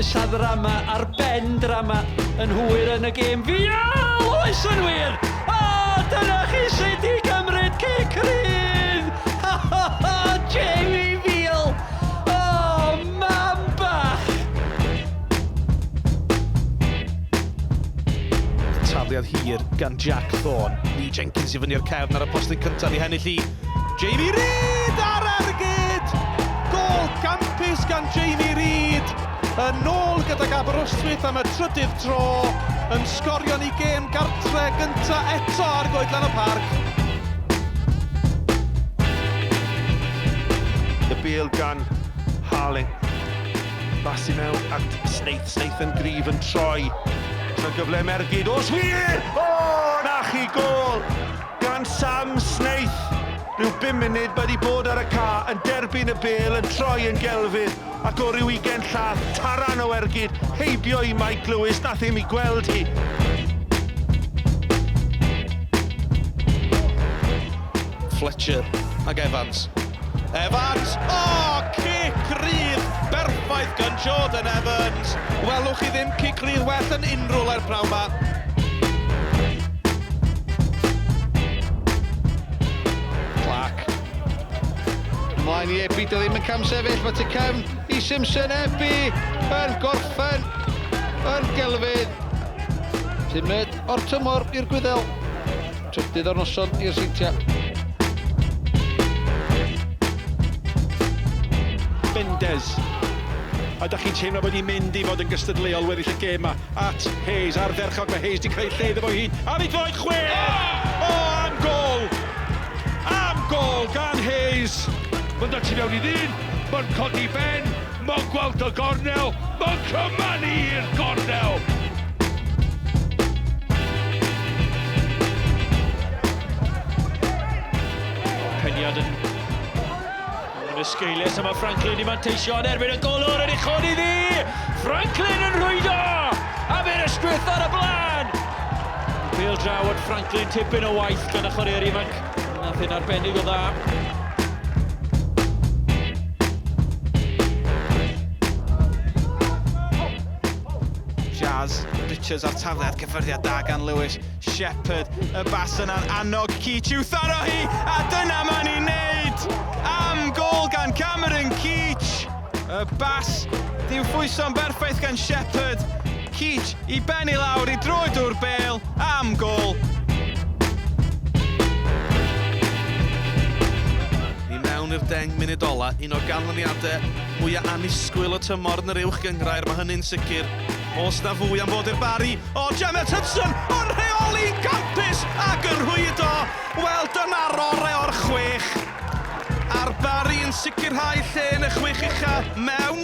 Oes a ddrama ar ben drama yn hwyr yn y gêm. Fial! Oes yn wir! O, dyna chi sut i gymryd cic rydd! Ha ha ha! Jamie Veal! O, mam bach! Tafliad hir gan Jack Thorne. Lee Jenkins i fyny o'r cefn ar y postyn cyntaf i hennill i Jamie Reid ar ergyd! Gôl campus gan Jamie Reid! Yn ôl gydag Aberystwyth am y trydydd tro, yn sgorio yn ei gêm gartre gynta eto ar Goedlan y Parc. Y bêl gan Harling. Bas i mewn at Snaith. Snaith yn gryf yn troi. Oes 'na gyfle am ergyd? Oes wir! O, na chi gôl gan Sam Snaith. Rhyw bum munud mae wedi bod ar y ca, yn derbyn y bêl, yn troi yn gelfydd, ac o ryw ugain llath, taran o ergyd, heibio i Mike Lewis, nath ddim i gweld hi. Fletcher ag Evans. Evans! O! Cic rydd berffaith gan Jordan Evans! Welwch chi ddim cic rydd well yn unrhyw le'r pnawn 'ma. Clark. Ymlaen i Ebi, dy ddim yn camsefyll, mae tu cefn i Simpson. Ebi yn gorffen yn gelfydd. Pumed o'r tymor i'r Gwyddel. Trydydd o'r noson i'r Seintiau. Mendez. A da chi'n teimlo bod hi'n mynd i fod yn gystadleuol weddill y gêm 'ma. At Hayes, ardderchog, mae Hayes 'di creu lle iddo fo ei hun. Ar ei droed chwith! O, am gôl! Am gôl gan Hayes! Mae'n dod tu mewn i ddyn, mae'n codi ben, mae'n gweld y gornel, mae'n cymanu i'r gornel! Peniad yn yn esgeulus a mae Franklin i manteisio yn erbyn y golwr yn ei chodi ddi! Franklin yn rhwydo! Aberystwyth ar y blaen! Bêl draw at Franklin, tipyn o waith gan y chwaraewr ifanc. Nath hyn arbennig o dda. Jazz Richards a'r tafliad cyffyrddiad da gan Lewis Shepherd. Y bas yna'n annog Keach i'w tharo hi, a dyna ma'n ei wneud! Am gôl gan Cameron Keach! Y bas di'w phwyso'n berffaith gan Shepherd. Keach i ben i lawr i droed o'r bêl, am gôl! I mewn i'r 10 munud ola, un o ganlyniadau mwya annisgwyl y tymor yn yr Uwch Gynghrair, mae hynny'n sicr. Oes 'na fwy am fod i'r Barri? O, Gemma Hudson yn rheoli'n gampus ac yn rhwydo! Wel, dyna'r ore o'r chwech. A'r Barri yn sicrhau lle yn y chwech ucha mewn